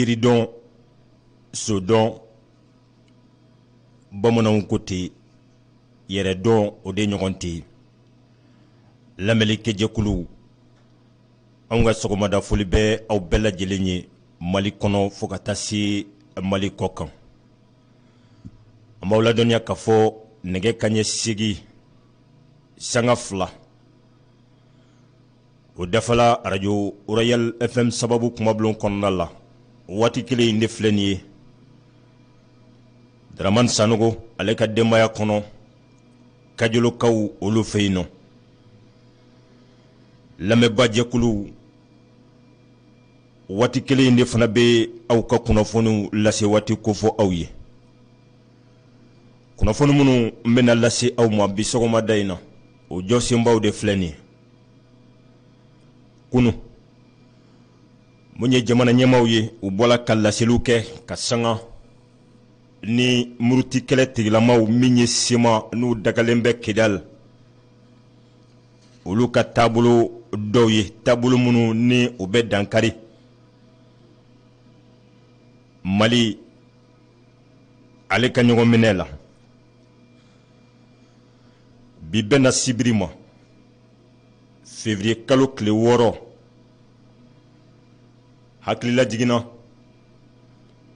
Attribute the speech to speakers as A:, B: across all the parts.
A: Yiridɔn, sodɔn, bamananw ko ten, yɛrɛdɔn o de ɲɔgɔn tɛ yen. Lamɛnlikɛjɛkulu, anw ka sɔgɔmada foli bɛ aw bɛɛ lajɛlen ye Mali kɔnɔ fo ka taa se Mali kɔ kan. An b'aw ladɔnniya k'a fɔ nɛgɛ kanɲɛ 8:02 o dafala arajo Royal FM sababu kumabulon kɔnɔna la. Waati kelen in de filɛ nin ye Dramane Sanogo ale ka denbaya kɔnɔ Kajolokaw olu fɛ yen nɔ. Lamɛnbaajɛkulu, waati kelen in de fana bɛ aw ka kunnafoniw lase waati kofɔ aw ye. Kunnafoni minnu bɛna lase aw ma bi sɔgɔmada in na, o jɔsenbaw de filɛ nin ye. Kunun, mun ye jamana ɲɛmaaw ye, u bɔla ka laseliw kɛ ka sanga ni muruti kɛlɛ tigilamaw min ye CMA n'u dagalen bɛ Kidali, olu ka taabolo dɔw ye, taabolo minnu ni u bɛ dankari Mali ale ka ɲɔgɔn minɛ la. Bi bɛnna sibiri ma, février kalo tile 6, hakililajigin na,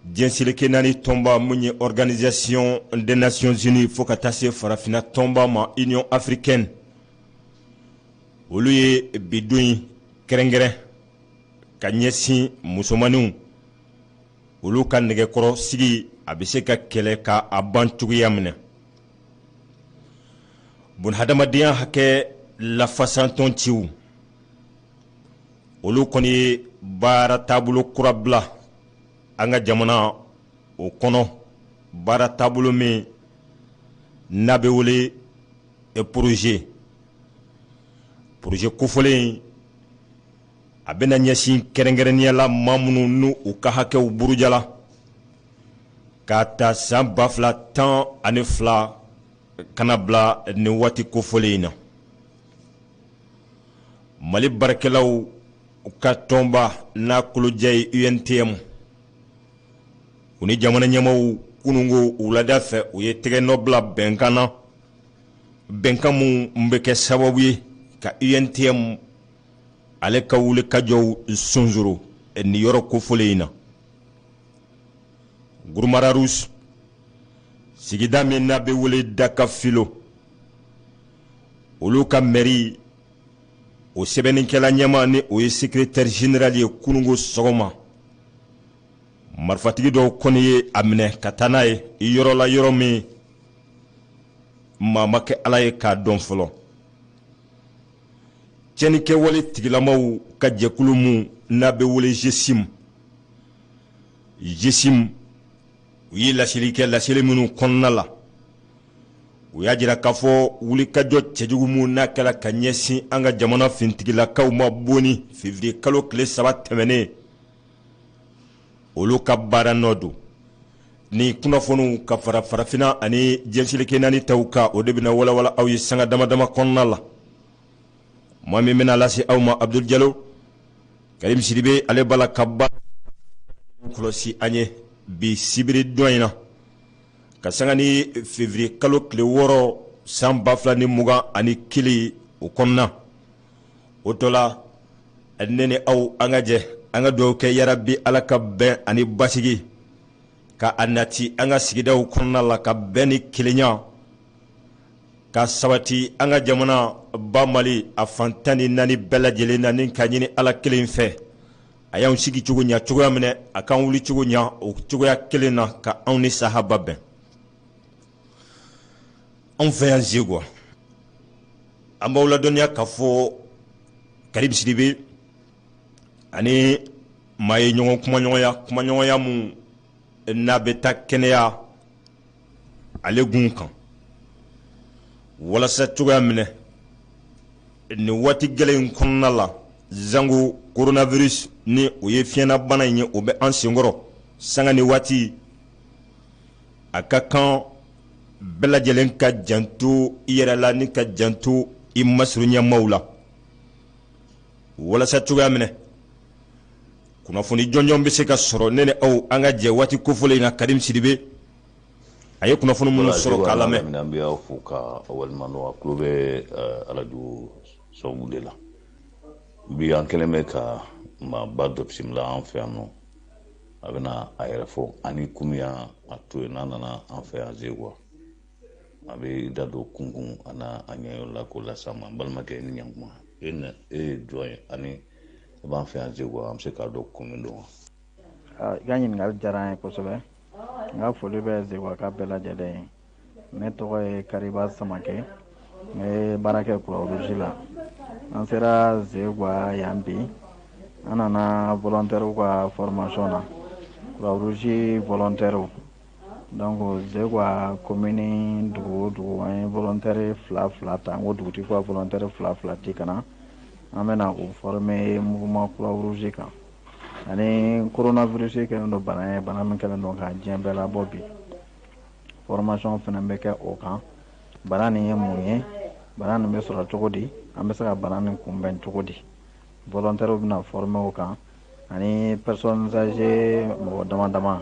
A: diɲɛ seleke naani tɔnba mun ye Organisation des Nations Unies fo ka taa se farafinna tɔnba ma, Union africaine, olu ye bi don in kɛrɛnkɛrɛn ka ɲɛsin musomanninw olu ka nɛgɛkɔrɔ sigi a bɛ se ka kɛlɛ ka a ban cogoya min na. Bunahadamadenya hakɛ lafasantɔn ciw, olu kɔni ye baara taabolo kura bila an ka jamana o kɔnɔ, baara taabolo min n'a bɛ wele projet. Projet kofɔlen a bɛna ɲɛsin kɛrɛnkɛrɛnnenya la maa minnu n'u u ka hakɛw burujala k'a ta san 2012 ka na bila nin waati kofɔlen in na. Mali baarakɛlaw ka tɔnba n'a kolojɛ ye UNTM, u ni jamana ɲɛmaaw kununko wulada fɛ u ye tɛgɛnɔ bila bɛnkan na, bɛnkan min bɛ kɛ sababu ye ka UNTM ale ka wulikajɔw sonsoro nin yɔrɔ kofɔlen in na. Gourma-Rharous, sigida min n'a bɛ wele Dakafilo, olu ka mɛri o sɛbɛnnikɛla ɲɛmaa ni o ye secrétaire général ye, kununko sɔgɔma marifatigi dɔw kɔni ye a minɛ ka taa n'a ye yɔrɔ la, yɔrɔ min maa ma kɛ Ala ye k'a dɔn fɔlɔ. Tiɲɛnikɛwale tigilamaw ka jɛkulu mun n'a bɛ wele GSIM, GSIM u ye laseli kɛ, laseli minnu kɔnɔna la u y'a jira k'a fɔ wulikajɔ cɛjugu min n'a kɛra ka ɲɛsin an ka jamana fintigilakaw ma Boni février kalo tile 3 tɛmɛnen, olu ka baara nɔ don. Ni kunnafoniw ka fara farafinna ani diɲɛ seleke naani taw kan, o de bɛna walawala aw ye sanga dama dama kɔnɔna la. Maa min bɛna lase aw ma, Abdul Jalo. Karim Sidibe ale b'a la ka ba kɔlɔsi an ye bi sibiri don in na ka sanga ni février kalo tile 6 san 2021 o kɔnɔna. O tɔ la, ne ni aw an ka jɛ an ka dugawu kɛ, yarabi Ala ka bɛn ani basigi ka a nati an ka sigidaw kɔnɔna la, ka bɛn ni kelenya ka sabati an ka jamana ba Mali a fan 14 bɛɛ lajɛlen na, ni ka ɲini Ala kelen fɛ a y'anw sigi cogo ɲa cogoya minɛ, a k'an wuli cogo ɲa o cogoya kelen na, ka anw ni sahaba bɛn. Anw fɛ yan Zeguwa, an b'aw ladɔnniya k'a fɔ Karim Sidibe ani maa ye ɲɔgɔn kumaɲɔgɔnya, kumaɲɔgɔnya mun n'a bɛ taa kɛnɛya ale gun kan, walasa cogoya minɛ nin waati gɛlɛn in kɔnɔna la, zango coronavirus ni o ye fiɲɛnabana in ye, o bɛ an senkɔrɔ sanga ni waati. A ka kan bɛɛ lajɛlen ka janto i yɛrɛ la ni ka janto i masurunyamaw la, walasa cogoya minɛ. Kunnafoni jɔnjɔn bɛ se ka sɔrɔ ne ni aw an ka jɛ waati kofɔlen in na. Karim Sidibe, a ye kunnafoni minnu sɔrɔ k'a lamɛn.
B: An bɛ aw fo ka waleɲuman dɔn. A tulo bɛ arajo Sɔngu de la. Bi, an kɛlen bɛ ka maaba dɔ bisimila an fɛ yan nɔ. A bɛna a yɛrɛ fɔ ani kun min y'a to yen n'a nana an fɛ yan Zegwa. A bɛ da don kunkun a n'a a ɲɛyɔrɔ la k'o las'an ma. N balimakɛ, ni ɲankuma, e na e ye jɔn ye ani i b'an fɛ yan Zegwa, an bɛ se k'a dɔn kun min don wa?
C: I ka ɲininkali diyara n ye kosɛbɛ. N ka foli bɛ Zegwaka bɛɛ lajɛlen ye. Ne tɔgɔ ye Kariba Samakɛ, n bɛ baara kɛ Croix-Rouge la. An sera Zegwa yan bi, an nana volontaire ka formation na, Croix-Rouge volontaire. Donc Zegwa commune, dugu o dugu, an ye volontaire fila fila ta. N ko dugutigi ka volontaire fila fila ci ka na, an bɛna u former mouvement Croix-Rouge kan. Ani coronavirus kɛlen don bana ye, bana min kɛlen don ka diɲɛ bɛɛ labɔ bi, formation fana bɛ kɛ o kan. Bana nin ye mun ye? Bana nin bɛ sɔrɔ cogo di? An bɛ se ka bana nin kunbɛn cogo di? Volontaires bɛna former o kan, ani personnes âgées mɔgɔ dama dama,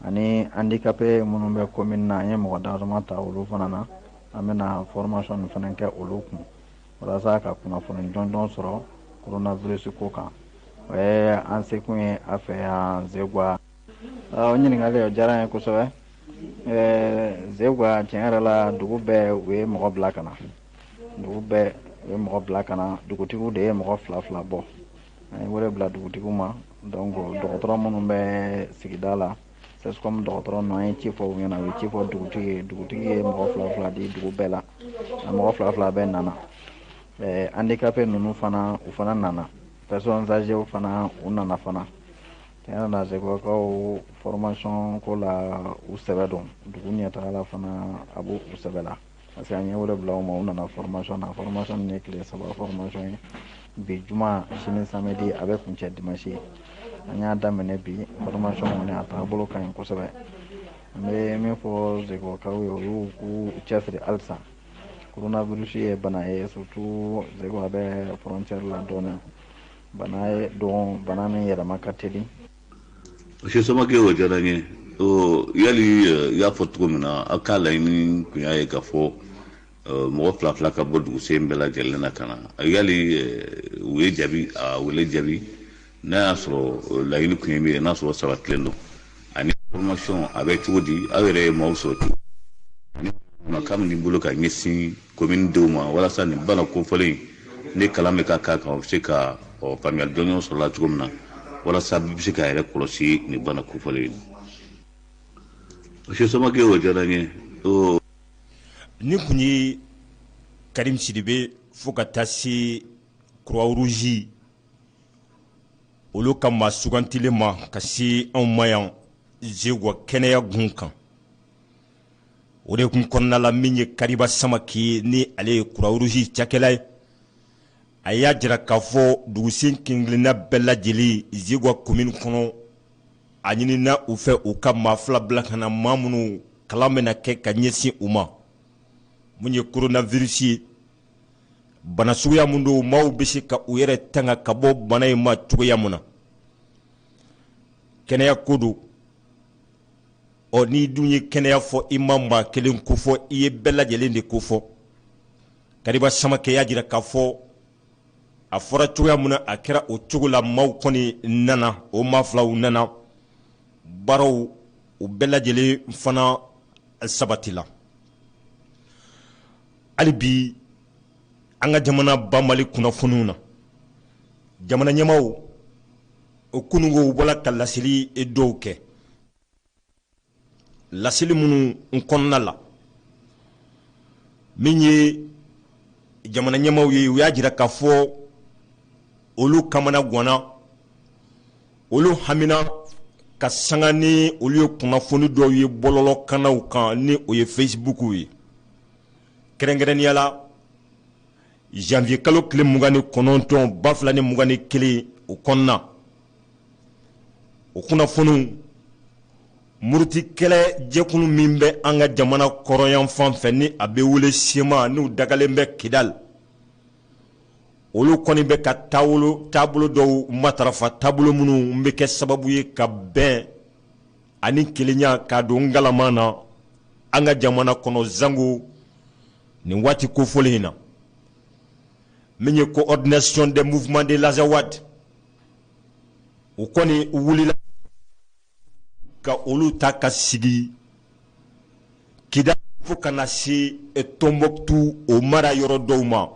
C: ani handicapé minnu bɛ commune na. An ye mɔgɔ dama dama ta olu fana na. An bɛna formation nin fana kɛ olu kun walasa ka kunnafoni jɔnjɔn sɔrɔ coronavirus ko kan. O ye an sekun ye a fɛ yan Zegwa. O ɲininkali, o diyara n ye kosɛbɛ. Zegwa, tiɲɛ yɛrɛ la, dugu bɛɛ u ye mɔgɔ bila ka na. Dugu bɛɛ u ye mɔgɔ bila ka na. Dugutigiw de ye mɔgɔ fila fila bɔ. An ye wele bila dugutigiw ma. Donc dɔgɔtɔrɔ minnu bɛ sigida la, CSCOM dɔgɔtɔrɔ ninnu, an ye ci fɔ u ɲɛna, u ye ci fɔ dugutigi ye. Dugutigi ye mɔgɔ fila fila di dugu bɛɛ la. A mɔgɔ fila fila bɛɛ nana. Handicapé ninnu fana, u fana nana. Personnes âgées fana, u nana fana. Tiɲɛ yɛrɛ la, Zegwakaw, formation ko la, u sɛbɛ don. Dugu ɲɛtaga la fana, a b'u u sɛbɛ la, parce que an ye wele bila u ma, u nana formation na. Formation nin ye tile 3 formation ye: bi juma, sini samedi, a bɛ kuncɛ dimanche. An y'a daminɛ bi. Formation kɔni, a taabolo ka ɲi kosɛbɛ. An bɛ min fɔ Zegwakaw ye, olu k'u cɛsiri halisa. Coronavirus ye bana ye, surtout Zegwa bɛ frontière la dɔɔnin. Bana ye don, bana min yɛlɛma ka teli.
B: Monsieur Samakɛ, o diyara n ye. Yali i y'a fɔ cogo min na, aw ka laɲini tun y'a ye k'a fɔ mɔgɔ fila fila ka bɔ dugusen bɛɛ lajɛlen na ka na. Yali u ye jaabi, a wele jaabi, n'a y'a sɔrɔ laɲini tun ye min ye, n'a sɔrɔ sabatilen don, ani formation a bɛ cogo di, aw yɛrɛ ye maaw sɔrɔ cogo ani kan min bolo ka ɲɛsin commune denw ma, walasa nin bana kofɔlen ni kalan bɛ ka k'a kan, u bɛ se ka faamuyali jɔnjɔn sɔrɔ la cogo min na, walasa bɛ se k'a yɛrɛ kɔlɔsi nin bana kofɔlen in. Monsieur Samakɛ, o diyara n ye.
A: Nin kun ye Karim Sidibe, fo ka taa se Croix-Rouge olu ka maa sugantilen ma ka se anw ma yan Zegwa kɛnɛya gun kan. O de kun kɔnɔna la, min ye Kariba Samake, ni ale ye Croix-Rouge cakɛla ye, a y'a jira k'a fɔ dugusen kelenkelenna bɛɛ lajɛlen Zegwa commune kɔnɔ, a ɲinina u fɛ u ka maa fila bila ka na, maa minnu kalan bɛna kɛ ka ɲɛsin u ma, mun ye coronavirus ye, bana suguya mun don, maaw bɛ se ka u yɛrɛ tanga ka bɔ bana in ma cogoya mun na. Kɛnɛya ko don. Ɔ, n'i dun ye kɛnɛya fɔ, i ma maa kelen ko fɔ, i ye bɛɛ lajɛlen de ko fɔ. Kariba Samakɛ y'a jira k'a fɔ a fɔra cogoya mun na, a kɛra o cogo la. Maaw kɔni nana, o maa filaw nana, baaraw u bɛɛ lajɛlen fana sabatila. Hali bi, an ka jamana ba Mali kunnafoniw na, jamana ɲɛmaaw o kununko u bɔla ka laseli dɔw kɛ, laseli minnu kɔnɔna la, min ye jamana ɲɛmaaw ye, u y'a jira k'a fɔ olu kamana ganna, olu hamina ka sanga ni olu ye kunnafoni dɔw ye bɔlɔlɔkannaw kan, ni o ye Facebook ye. Kɛrɛnkɛrɛnnenya la, janvier kalo tile 29 2021, o kɔnɔna o kunnafoniw, muruti kɛlɛ jɛkulu min bɛ an ka jamana kɔrɔyan fan fɛ, ni a bɛ wele CMA, n'u dagalen bɛ Kidal. Olu kɔni bɛ ka taabolo dɔw matarafa, taabolo minnu bɛ kɛ sababu ye ka bɛn ani kelenya ka don ngalama na an ka jamana kɔnɔ zango nin waati kofɔlen in na. Min ye coordination des mouvements de l'Azawad, u kɔni wulila ka olu ta ka sigi Kidal fo ka na se Tɔnbɔkutu o mara yɔrɔ dɔw ma.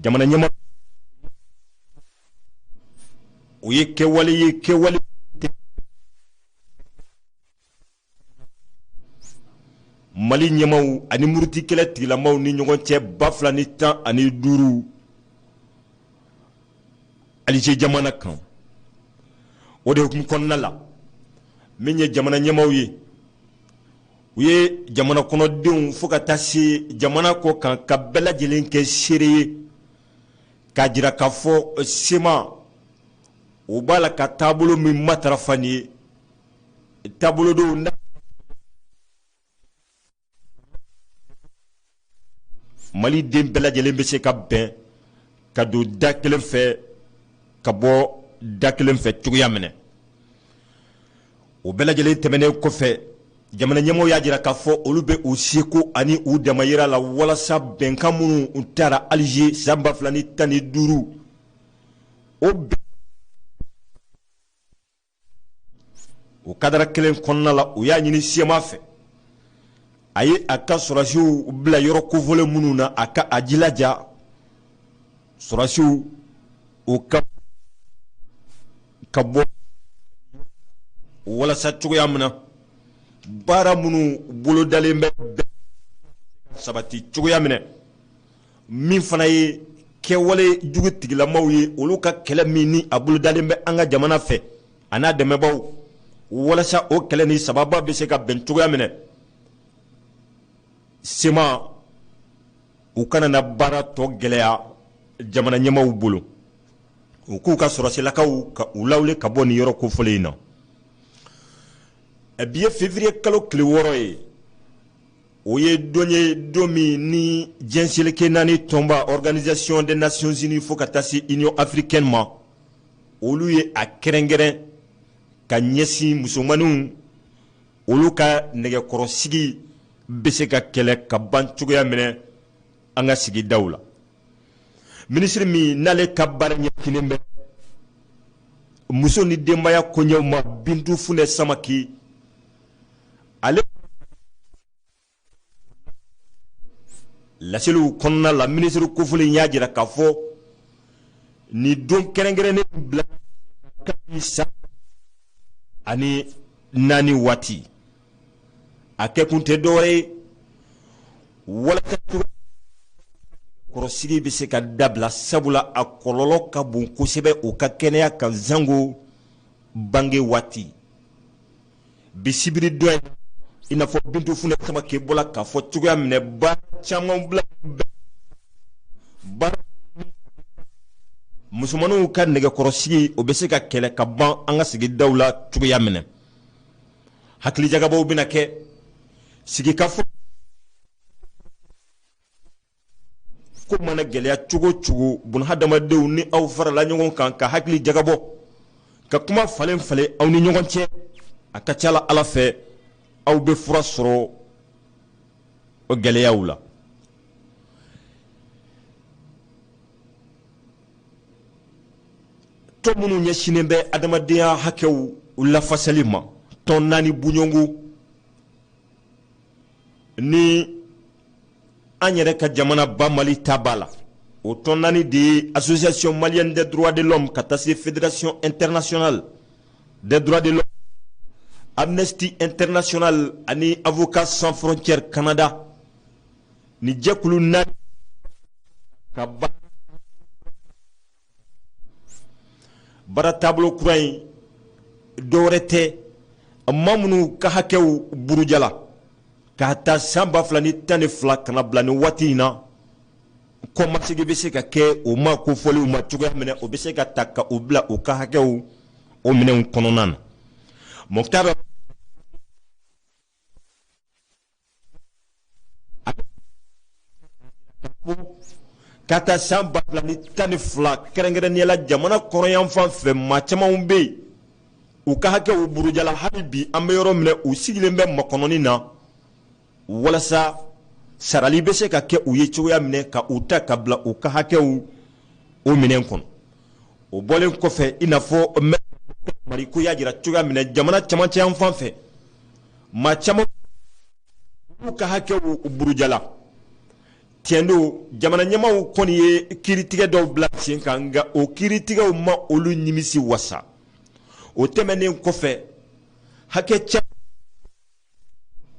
A: Jamana ɲɛmaa o ye kɛwale ye, kɛwale Mali ɲɛmaaw ani murutikɛlɛ tigilamaw ni ɲɔgɔn cɛ 2015 Alize jamana kan. O de hukumu kɔnɔna la, min ye jamana ɲɛmaaw ye, u ye jamana kɔnɔdenw fo ka taa se jamana kɔ kan ka bɛɛ lajɛlen kɛ seere ye k'a jira k'a fɔ CMA o b'a la ka taabolo min matarafa nin ye, taabolo don Mali den bɛɛ lajɛlen bɛ se ka bɛn ka don da kelen fɛ ka bɔ da kelen fɛ cogoya min na. O bɛɛ lajɛlen tɛmɛnen kɔfɛ, jamana ɲɛmɔgɔw y'a jira k'a fɔ olu bɛ u seko ani u damayira la walasa bɛnkan minnu tara Alize san 2015, o o kadara kelen kɔnɔna la, u y'a ɲini CMA fɛ a ye a ka sɔrɔdasiw bila yɔrɔ kofɔlen minnu na, a ka a jilaja sɔrɔdasiw o ka bɔ walasa cogoya min na baara minnu bolodalen bɛ sabati cogoya min na. Min fana ye kɛwale jugu tigilamaw ye, olu ka kɛlɛ min ni a bolodalen bɛ an ka jamana fɛ a n'a dɛmɛbaaw, walasa o kɛlɛ ni sababa bɛ se ka bɛn cogoya min na, CMA u kana na baara tɔ gɛlɛya jamana ɲɛmaaw bolo, u k'u ka sɔrɔsilakaw ka u lawuli ka bɔ nin yɔrɔ kofɔlen in na. Bi ye février kalo tile 6 ye, o ye don ye, don min ni diɲɛ seleke naani tɔnba, Organisation des Nations Unies, fo ka taa se Union africaine ma, olu ye a kɛrɛnkɛrɛn ka ɲɛsin musomanninw olu ka nɛgɛkɔrɔsigi bɛ se ka kɛlɛ ka ban cogoya min na an ka sigidaw la. Minisiri min n'ale ka baara ɲɛsinnen bɛ muso ni denbaya koɲɛw ma, Bintu Funɛ Samake, ale laseliw kɔnɔna la, minisiri kofɔlen y'a jira k'a fɔ nin don kɛrɛnkɛrɛnnen bila kabi san ani naani waati, a kɛkun tɛ dɔwɛrɛ ye walasa kɔrɔsigi bɛ se ka dabila, sabula a kɔlɔlɔ ka bon kosɛbɛ u ka kɛnɛya kan zango bange waati. Bi sibiri dɔ ye, i n'a fɔ Bintu Funɛ Samake bɔla k'a fɔ cogoya min na, baara caman bila baara musomanninw ka nɛgɛkɔrɔsigi o bɛ se ka kɛlɛ ka ban an ka sigidaw la cogoya min na. Hakilijagabɔw bɛna kɛ sigikafɔ ko mana gɛlɛya cogo o cogo, bunahadamadenw ni aw farala ɲɔgɔn kan ka hakili jagabɔ ka kuma falen falen aw ni ɲɔgɔn cɛ, a ka ca la Ala fɛ aw bɛ fura sɔrɔ o gɛlɛyaw la. Tɔn minnu ɲɛsinnen bɛ adamadenya hakɛw lafasali ma, tɔn naani bɔɲɔgɔnko ni an yɛrɛ ka jamana ba Mali ta b'a la, o tɔn naani de ye Association malienne des droits de l'homme ka taa se Fédération internationale des droits de l'homme, Amnesty International ani Avocats sans frontières Canada. Ni jɛkulu naani ka baara taabolo kura in dɔwɛrɛ tɛ, maa minnu ka hakɛw burujala k'a ta san 2012 ka na bila nin waati in na, kɔmasegin bɛ se ka kɛ o maa kofɔlenw ma cogoya min na, o bɛ se ka ta ka u bila u ka hakɛw o minɛnw kɔnɔna na. Moctar Ka taa san 2012, kɛrɛnkɛrɛnnenya la jamana kɔrɔnyanfan fɛ, maa camanw bɛ yen, u ka hakɛw burujala. Hali bi an bɛ yɔrɔ min, u sigilen bɛ makɔnɔni na walasa sarali bɛ se ka kɛ u ye cogoya minɛ ka u ta ka bila u ka hakɛw o minɛn kɔnɔ. O bɔlen kɔfɛ, i n'a fɔ Mariko y'a jira cogoya minɛ, jamana camancɛ yan fan fɛ, maa caman olu ka hakɛw burujala. Tiɲɛ don, jamana ɲɛmaaw kɔni ye kiiritigɛ dɔw bila sen kan, nka o kiiritigɛw ma olu nimisi wasa. O tɛmɛnen kɔfɛ, hakɛ caman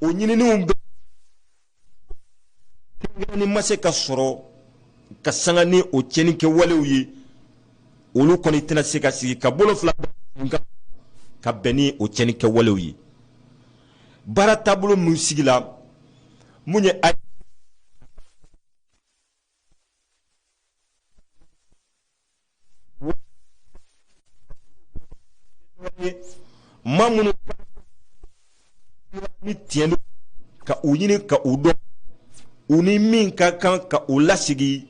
A: o ɲininiw bɛ kɛrɛnkɛrɛnni ma se ka sɔrɔ ka sanga ni o tiɲɛnikɛwalew ye. Olu kɔni tɛna se ka sigi ka bolo fila kan ka bɛn ni o tiɲɛnikɛwalew ye. Baara taabolo min sigila mun ye a maa minnu ni tiɲɛ don, ka u ɲini ka u dɔn, u ni min ka kan, ka u lasigi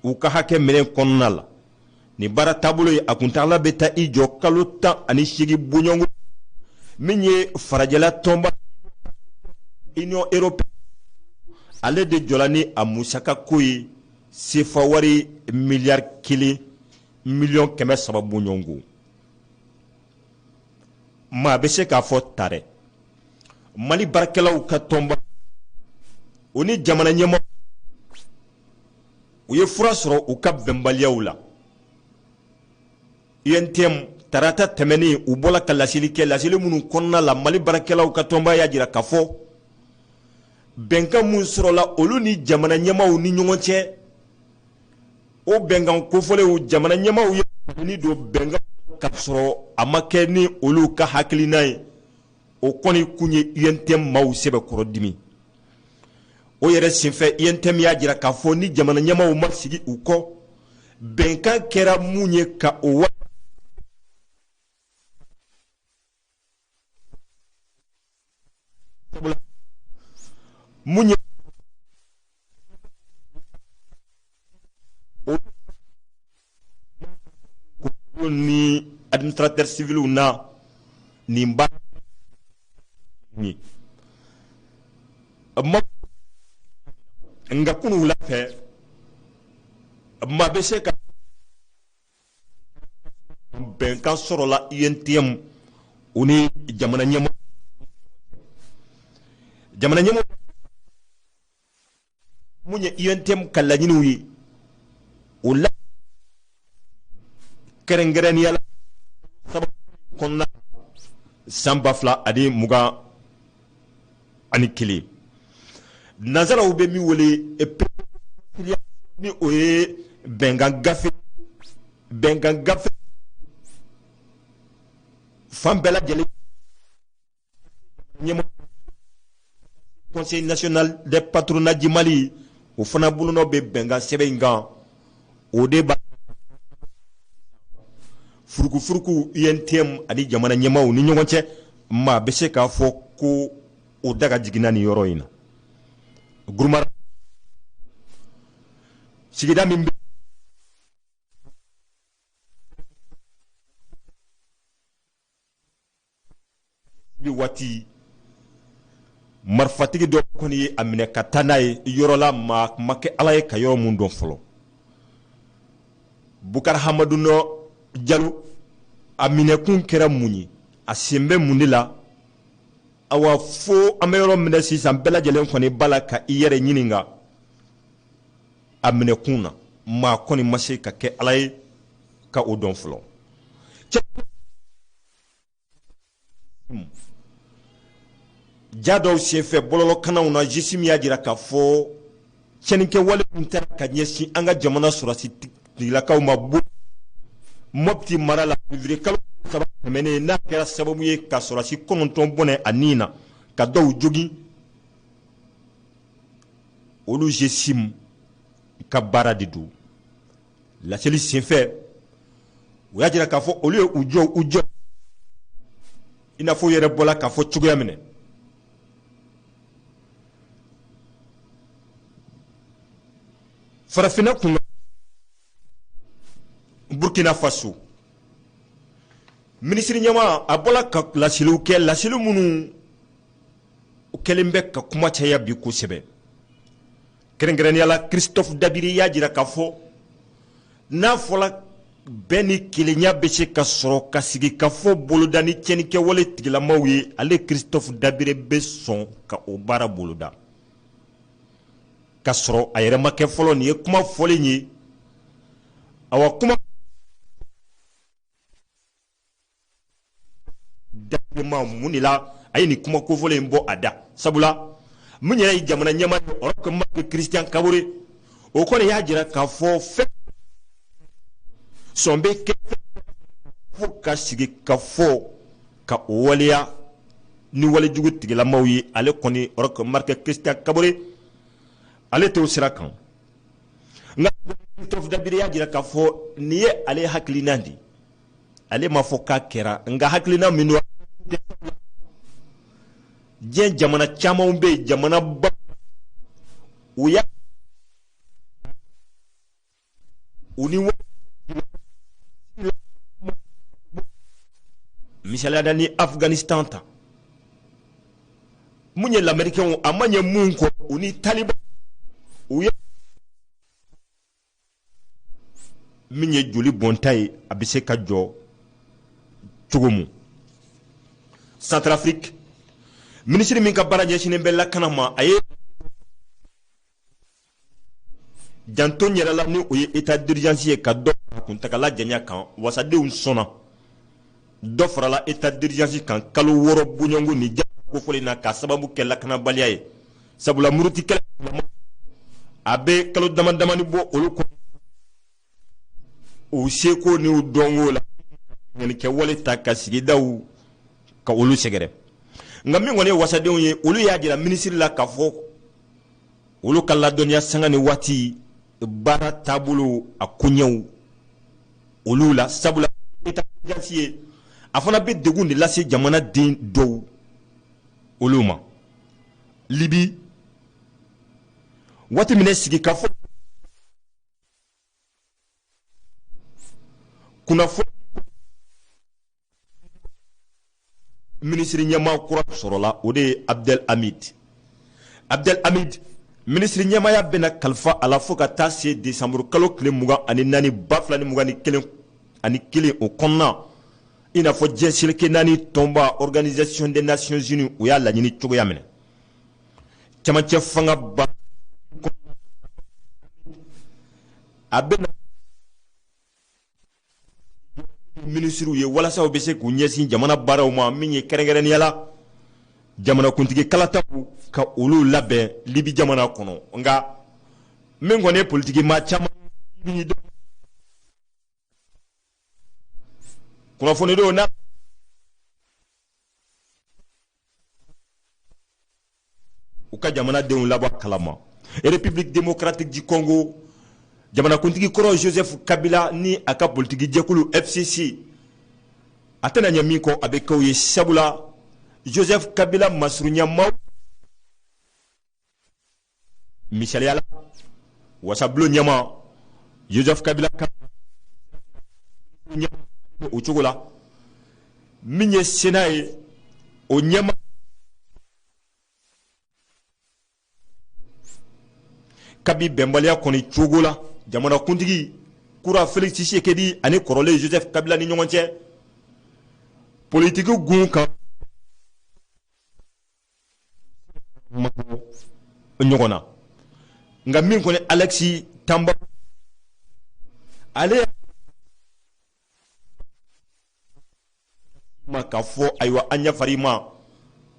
A: u ka hakɛ minɛ kɔnɔna la. Nin baara taabolo ye, a kuntagala bɛ taa i jɔ kalo 18 bɔɲɔgɔnko. Min ye farajɛla tɔnba Union européenne, ale de jɔla ni a musaka ko ye, sefa wari miliyari 1 miliyɔn 300 bɔɲɔgɔnko. Maa bɛ se k'a fɔ ta dɛ, Mali baarakɛlaw ka tɔnba, o ni jamana ɲɛmaa, u ye fura sɔrɔ u ka bɛnbaliyaw la. UNTM, tarata tɛmɛnen, u bɔla ka laseli kɛ. Laseli minnu kɔnɔna la, Mali baarakɛlaw ka tɔnba y'a jira k'a fɔ bɛnkan mun sɔrɔla olu ni jamana ɲɛmaaw ni ɲɔgɔn cɛ, o bɛnkan kofɔlenw, jamana ɲɛmaaw ye ni don bɛnkan ka sɔrɔ a ma kɛ ni olu ka hakilina ye. O kɔni kun ye UNTM maaw sɛbɛkɔrɔ dimi. O yɛrɛ senfɛ, UNTM y'a jira k'a fɔ ni jamana ɲɛmaaw ma sigi u kɔ, bɛnkan kɛra mun ye ka o wa mun ye o ni administrateur civilw na nin ba ye ma. Nka kunu wula fɛ, maa bɛ se ka bɛnkan sɔrɔla UNTM o ni jamana ɲɛmɔgɔ mun ye UNTM ka laɲiniw ye, o la kɛrɛnkɛrɛnnenya la sababu kɔnɔna san 2021, nanzaraw bɛ min wele ni o ye bɛnkan gafe fan bɛɛ lajɛlen ɲɛmɔgɔ, Conseil national des patronats du Mali, o fana bolonɔ bɛ bɛnkan sɛbɛn in kan. O de b'a furukufuruku UNTM ani jamana ɲɛmaaw ni ɲɔgɔn cɛ. Maa bɛ se k'a fɔ ko o daga jiginna nin yɔrɔ in na. Gurumara sigida min bɛ bi waati, marifatigi dɔ kɔni ye a minɛ ka taa n'a ye yɔrɔ la, maa ma kɛ Ala ye ka yɔrɔ mun dɔn fɔlɔ. Bukari Hamadu nɔ Jalo, a minɛkun kɛra mun ye, a sen bɛ mun de la? Awa, fo an bɛ yɔrɔ minɛ sisan, bɛɛ lajɛlen kɔni b'a la ka i yɛrɛ ɲininka a minɛkun na. Maa kɔni ma se ka kɛ Ala ye ka o dɔn fɔlɔ. Ja dɔw senfɛ bɔlɔlɔkannaw na, GSIM y'a jira k'a fɔ tiɲɛnikɛwale min taara ka ɲɛsin an ka jamana sɔrɔsi tigilakaw ma bo Mɔpti mara la février kalo 3 tɛmɛnen, n'a kɛra sababu ye ka sɔrɔsi 9 bɔnɛ a nin na, ka dɔw jogin, olu GSIM ka baara de don. Laseli senfɛ, u y'a jira k'a fɔ olu ye u jɔ u jɔ, i n'a fɔ u yɛrɛ bɔla k'a fɔ cogoya minɛ. Farafinna kun, Burkina Faso minisiri ɲɛmaa, a bɔla ka laseliw kɛ, laseli minnu kɛlen bɛ ka kuma caya bi kosɛbɛ. Kɛrɛnkɛrɛnnenya la, Christophe Dabiré y'a jira k'a fɔ n'a fɔla bɛn ni kelenya bɛ se ka sɔrɔ ka sigi ka fɔ boloda ni tiɲɛnikɛwale tigilamaw ye, ale Christophe Dabiré bɛ sɔn ka o baara boloda ka sɔrɔ a yɛrɛ ma kɛ fɔlɔ. Nin ye kuma fɔlen ye. Awa, kuma ma mun de la a ye nin kuma kofɔlen in bɔ a da? Sabula min yɛrɛ ye jamana ɲɛmaa ye, Roch Marc Christian Kaboré, o kɔni y'a jira k'a fɔ fɛn sɔn bɛ kɛ fo ka sigi ka fɔ ka o waleya ni walejugu tigilamaw ye. Ale kɔni, Roch Marc Christian Kaboré, ale t'o sira kan. Nka Christophe Dabiré y'a jira k'a fɔ nin ye ale hakilina de ye. Ale m'a fɔ k'a kɛra, nka hakilina min don, diɲɛ jamana camanw bɛ yen, jamana ba u y'a u ni misaliya da ni Afghanistan ta, mun ye lamɛrikɛnw, a ma ɲɛ mun kɔ, u ni taliban u ye min ye joli bɔnta ye, a bɛ se ka jɔ cogo mun. Centrafrique minisiri min ka baara ɲɛsinnen bɛ lakana ma, a ye janto yɛrɛ la ni o ye état d'urgence ye, ka dɔ kuntagala janya kan. Wasadenw sɔnna dɔ farala état d'urgence kan kalo 6 bɔɲɔgɔnko ni kofɔlen na, k'a sababu kɛ lakanabaliya ye. Sabula muruti kɛlɛ a bɛ kalo dama damani bɔ, olu kɔnɔ u seko n'u dɔnko la ɲanikɛwale ta ka sigidaw ka olu sɛgɛrɛ. Nka min kɔni ye wasadenw ye, olu y'a jira minisiri la k'a fɔ olu ka ladɔnniya sanga ni waati baara taabolo a koɲɛw olu la. Sabula état d'urgence ye, a fana bɛ degun de lase jamanaden dɔw olu ma. Libi waati minɛ sigi ka fɔ kunnafoni minisiri ɲɛmaa kura sɔrɔla, o de ye Abdel Hamid. Abdel Hamid, minisiri ɲɛmaaya bɛna kalifa a la fo ka taa se desanburu kalo tile 24 2021 o kɔnɔna, i n'a fɔ diɲɛ seleke naani tɔnba, Organisation des Nations Unies, o y'a laɲini cogoya minɛ. Camancɛ fanga ba a bɛna minisiriw ye walasa u bɛ se k'u ɲɛsin jamana baaraw ma, min ye kɛrɛnkɛrɛnnenya la jamanakuntigi kalataw ka olu labɛn Libi jamana kɔnɔ. Nka min kɔni ye politiki maa caman kunnafonidenw n'a u ka jamanadenw labɔ kalama. République démocratique du Congo jamanakuntigi kɔrɔ Joseph Kabila ni a ka politiki jɛkulu FCC, a tɛna ɲɛ min kɔ, a bɛ k'o ye. Sabula Joseph Kabila masurunya maaw, misaliya la wasabulon ɲɛmaa Joseph Kabila ka o cogo la, min ye Sénat ye, o ɲɛmaa kabi bɛnbaliya kɔni cogo la jamanakuntigi kura Félix Tshisekedi ani kɔrɔlen Joseph Kabila ni ɲɔgɔn cɛ politiki gun kan ɲɔgɔn na. Nka min kɔni Alexis Thambwe, ale ma k'a fɔ ayiwa an yafara ma,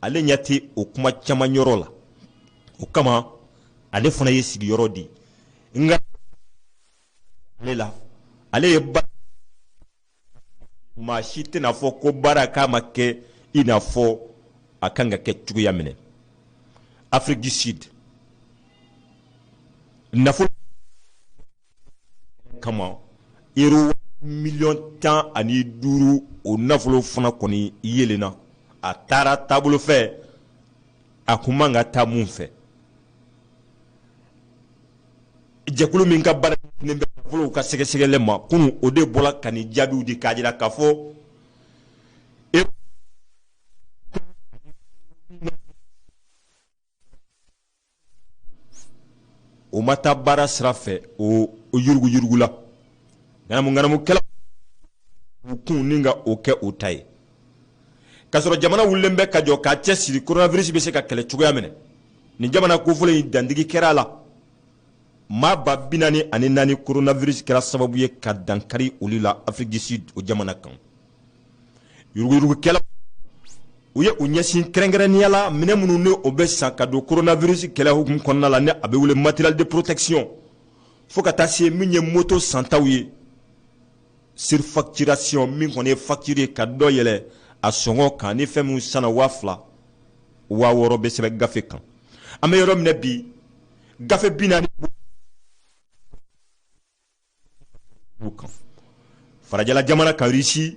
A: ale ɲɛ tɛ o kuma caman yɔrɔ la. O kama ale fana ye sigiyɔrɔ di. Nka ale la, ale ye ba maa si tɛna fɔ ko baara k'a ma kɛ i n'a fɔ a kan ka kɛ cogoya minɛ. Afrique du Sud nafolo kama, euro miliyɔn 15, o nafolo fana kɔni yelenna, a taara taabolo fɛ a kun man ka taa mun fɛ. Jɛkulu min ka baara ɲɛsinnen bɛ nafolow ka sɛgɛsɛgɛli ma kunun, o de bɔra ka nin jaabiw di k'a jira k'a fɔ o ma taa baara sira fɛ, o yuruguyurugu la, ŋanamuŋanamukɛla u kun ni ka o kɛ u ta ye, k'a sɔrɔ jamana wulilen bɛ ka jɔ k'a cɛ siri coronavirus bɛ se ka kɛlɛ cogoya min na. Nin jamana kofɔlen in, dantigi kɛra a la, maa 44,000 coronavirus kɛra sababu ye ka dankari olu la Afrique du Sud, o jamana kan. Yuruguyurugukɛla u ye u ɲɛsin kɛrɛnkɛrɛnnenya la minɛn minnu ni o bɛ san ka don coronavirus kɛlɛ hukumu kɔnɔna la, ni a bɛ wele matériel de protection, fo ka taa se min ye moto santaw ye, surfacturation, min kɔni ye facture ye ka dɔ yɛlɛ a sɔngɔ kan, ni fɛn min sanna 2000, 6000 bɛ sɛbɛn gafe kan. An bɛ yɔrɔ min na bi, gafe 40 kan farajɛla jamana kan, Russie,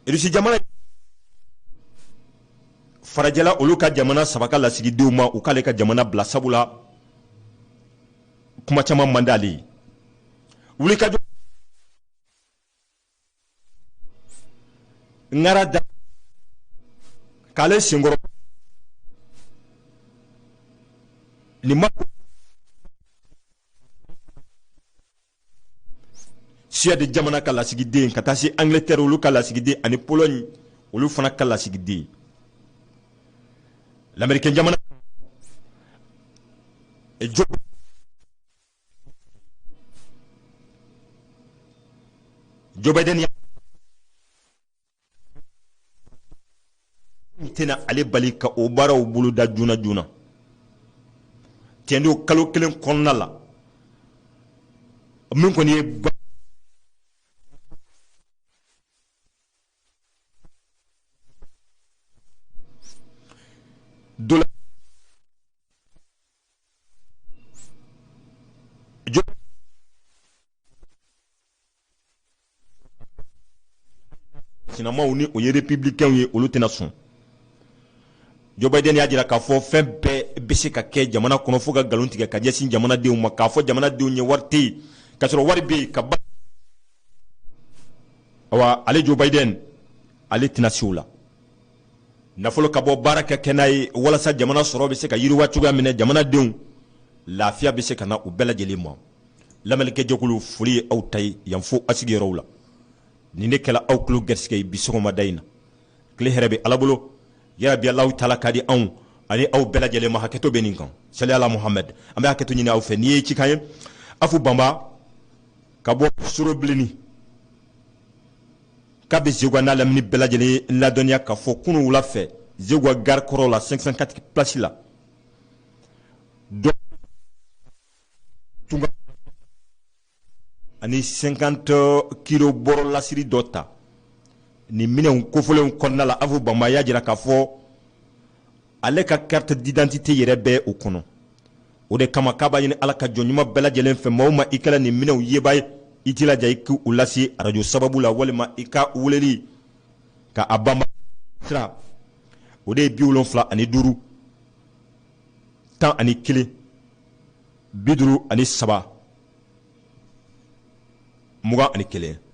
A: Russie jamana, farajɛla olu ka jamana saba ka lasigidenw ma u k'ale ka jamana bila, sabula kuma caman man d'ale ye. Wulikajɔ ŋara da k'ale senkɔrɔ nin ma. Suède jamana ka lasigiden, ka taa se Angleterre olu ka lasigiden, ani Pologne olu fana ka lasigiden. L'Américain jamana Joe Biden tɛna ale bali ka o baaraw boloda joona joona. Tiɲɛ don, kalo kelen kɔnɔna la, min kɔni ye dola sinamaw ni o ye républicain ye, olu tɛna sɔn. Joe Biden y'a jira k'a fɔ fɛn bɛɛ bɛ se ka kɛ jamana kɔnɔ, fo ka nkalon tigɛ ka ɲɛsin jamanadenw ma, k'a fɔ jamanadenw ye wari tɛ yen, k'a sɔrɔ wari bɛ yen ka ba. Awa, ale Joe Biden, ale tɛna se o la. Nafolo ka bɔ, baara ka kɛ n'a ye walasa jamana sɔrɔ bɛ se ka yiriwa cogoya min na, jamanadenw lafiya bɛ se ka na u bɛɛ lajɛlen ma. Lamɛnnikɛjɛkulu, foli ye aw ta ye yan fo a sigiyɔrɔw la. Nin de kɛla aw tulo gɛrisigɛ ye bi sɔgɔmada in na. Tile hɛrɛ bɛ Ala bolo, yarabi Alahu taala ka di anw ani aw bɛɛ lajɛlen ma. Hakɛto bɛ nin kan, sali ala Muhamɛd. An bɛ hakɛto ɲini aw fɛ. N'i ye cikan ye, Afu Banba ka bɔ Sorobilenni, k'a bɛ Zeguwa n'a lamini bɛɛ lajɛlen ladɔnniya k'a fɔ kunun wula fɛ, Zeguwa gare kɔrɔ la, 504 place la, dɔ tunga ani 50 kilo bɔrɔ lasiri dɔ ta. Nin minɛnw kofɔlenw kɔnɔna la, Afu Banba y'a jira k'a fɔ ale ka carte d'identité yɛrɛ bɛ o kɔnɔ. O de kama k'a b'a ɲini Ala ka jɔn ɲuman bɛɛ lajɛlen fɛ, maa o maa i kɛra nin minɛnw yebaa ye, i jilaja i k'u lase arajo sababu la, walima i ka weleli ka a banba sira, o de ye 75 11 53 21.